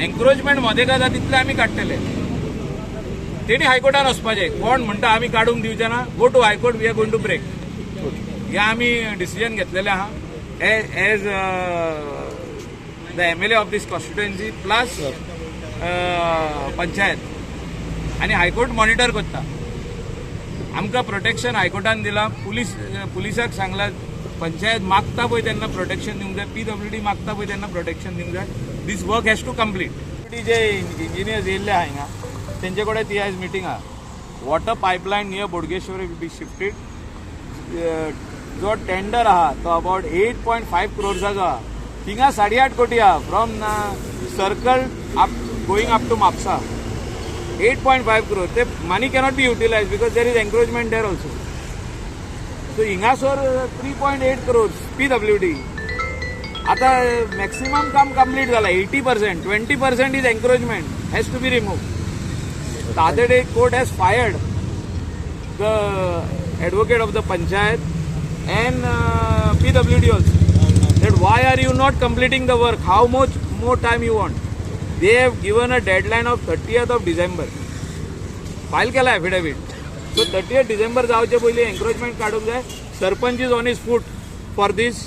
Encroachment मदेका जाता तितले आमी काडटले. तेणी हायकोर्टान वचपाचें. कोण म्हणटा आमी काडूंक दिवचे ना, go to High Court, we are going to break. हे आमी डिसिजन घेतलेलें आहा as the MLA of this constituency plus panchayat. आनी हायकोर्ट मॉनिटर करता. आमकां प्रोटेक्शन हायकोर्टान दिलां. पुलिसाक सांगलां, पंचायत मागता पळय तेन्ना प्रोटेक्शन दिवंक जाय, पीडब्ल्यूडी मागता पळय तेन्ना प्रोटेक्शन दिवंक जाय. This work has to complete. J engineers येयल्ले आहा हिंगा, तेंचे कडेन ती आयज मिटींग आहा. Water pipeline near Bodgeshwar will be shifted. जो टेंडर आहा तो अबाउट 8.5 क्रोर्साचो आहा. थिंगा 8.5 कोटी आहा, from circle up going up to Mapusa, 8.5 crore. ते money cannot be utilise because there is encroachment there also. So हिंगासर 3.8 crores PWD. आता मॅक्सिमम काम कंप्लीट जाला 80%, 20% is encroachment has to be remove. The other day court has fired the advocate of the panchayat and PWD also, that why are you not completing the work? How much more time you want? They have given a deadline of 30th of December. File केला affidavit. So 30th December जावचे पयलीं encroachment काडूंक जाय. Sarpanch is on his foot for this.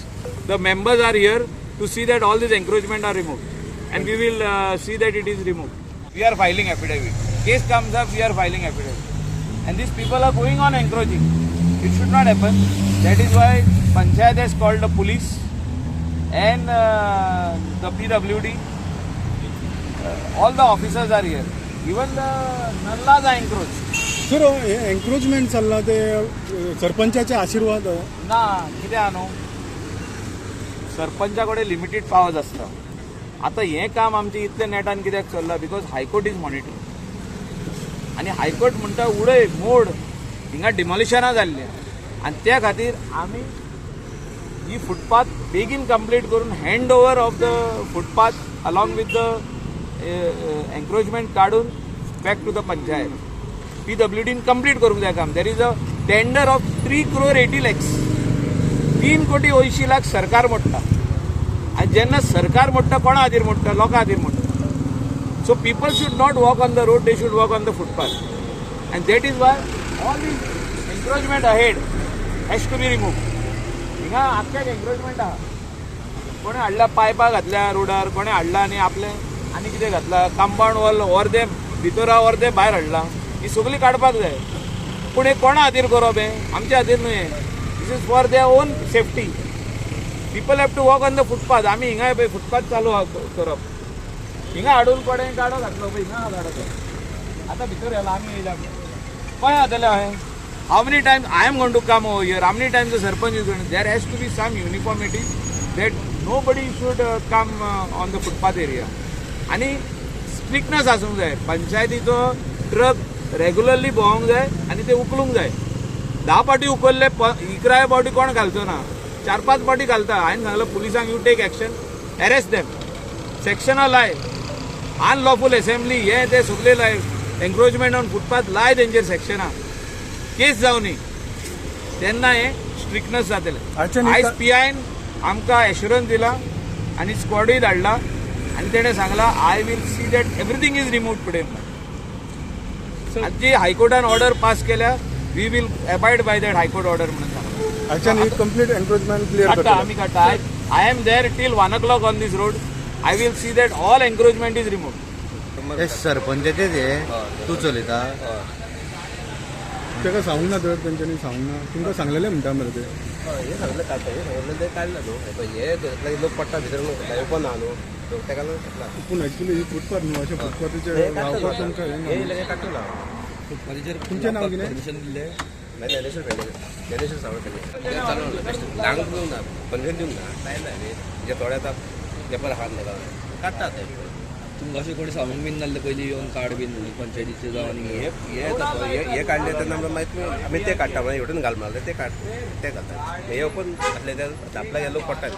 The members are here to see that all these encroachment are remove and we will see that it is remove. We are filing affidavit. Case comes up, we are filing affidavit. And these people are going on encroaching. It should not happen. That is why Panchayat has called the police and the PWD. All the officers are here. Even the nallas are encroached. Sir, हे encroachment चल्लां ते सरपंचाचे आशिर्वाद? ना, कितें आहा न्हू, सरपंचा कडेन limited powers आसता. आतां हें काम आमचें इतलें नेटान कित्याक चल्लां? Because High Court is monitoring आनी हायकोर्ट म्हणटा उडय, मोड. हिंगा डिमॉलिशनां जाल्लीं आनी त्या खातीर आमी ही फुटपाथ बेगीन कंप्लीट करून hand over of the footpath along with the encroachment काडून बॅक टू the panchayat. पीडब्ल्यूडीन complete करूंक जाय काम. There is a tender of 3 crore 80 lakhs. 3 कोटी 80 लाख सरकार मोडटा आनी जेन्ना सरकार मोडटा, कोणा खातीर मोडटा? लोकां खातीर मोडटा. So people should not walk on the road, they should walk on the footpath and that is why all these encroachment ahead has to be remove. हिंगा आख्याक एन्क्रोचमेंट आहा. कोणें हाडल्या पायपां घातल्या रोडार, कोणें हाडला आनी आपलें आनी कितें घातलां. कंपाउंड वॉल अर्दें भितर आहा, अर्दें भायर हाडलां. ही सगळी काडपाक जाय. पूण हें कोणा खातीर करप? हें आमच्या खातीर न्हय हें. This is for their own safety. People have to walk on the footpath. आमी हिंगा पळय फुटपाथ चालू आहा करप. हिंगा हाडून कोणें गाडो घातलो पळय हिंगा गाडो तो. आतां भितर येला. आमी येयल्या खंय जातलें हांवें? How many times I am going to come over here? How many times the sarpanch is going? There has to be some uniformity that nobody should come on the footpath area. आनी स्ट्रिक्टनस आसूंक जाय. पंचायतीचो truck regularly भोंवंक जाय आनी ते उखलूंक जाय. 10 फावटी उखल्ले, 11व्या फावटी कोण घालचो ना, चार पांच फावटी घालता. हांवें सांगलां पुलिसांक, you take action, arrest them, सेक्शनां लाय, अनलॉफूल असेंब्ली, हे ते सगळे लाय, एन्क्रोचमेंट ऑन फुटपाथ लाय तेंचेर सेक्शनां, केस जावनी. तेन्ना हें स्ट्रिक्टनस जातलें. आयज पीआयन आमकां एश्युरन्स दिला आनी स्क्वॉडूय धाडला आनी तेणें सांगलां, I will see that everything is remove today. जी हायकोर्टान ऑर्डर पास केल्या, we will abide by that High Court order म्हणून सांगलां. आयच्यान ही कंप्लीट एन्क्रोचमेंट क्लियर काडटा. करतले? आमी काडटा. I am there till 1 o'clock on this road. I will see that all encroachment is remove. हे सरपंचाचेच हे तूं चलयता? ताका सांगूंक ना तर, तेंच्यांनी सांगूंक ना तुमकां? सांगलेलें म्हणटा मरे ते. हय, हे सांगलें काडटा, हे सांगलें तें काडला न्हू. हे पळय, हे धरतले लोक पडटा भितर न्हू, ओपन आहा न्हू, तेका लागून घेतला. पूण एक्चुली ही फुटपाथ न्हू, अशें फुटपाथीचेर हे काडटा. रावपाक तुमकां हें हे ना. इल्लें काडटा ना. तुमचें नांव कितें? परमिशन दिल्लें? मागीर ज्ञानेश्वर फेणेकर, ज्ञानेश्वर सावळ फेणेकर. चालू धांक दिवंक ना, परमिशन दिवंक ना, जायना न्ही. जे थोडे आतां पेपर आहा काडटा ते. तुमकां अशें कोणी सांगूंक बीन नासलें पयलीं येवन काड बीन म्हणून पंचायतीचे जावं आनी हे हे येता पळय, हे हे काडले तेन्ना मागीर आमी ते काडटा, मागीर हेवटेन घाल म्हणलें, ते काड, ते घालता. हे ओपन आसले ते धापला लोक पडटा.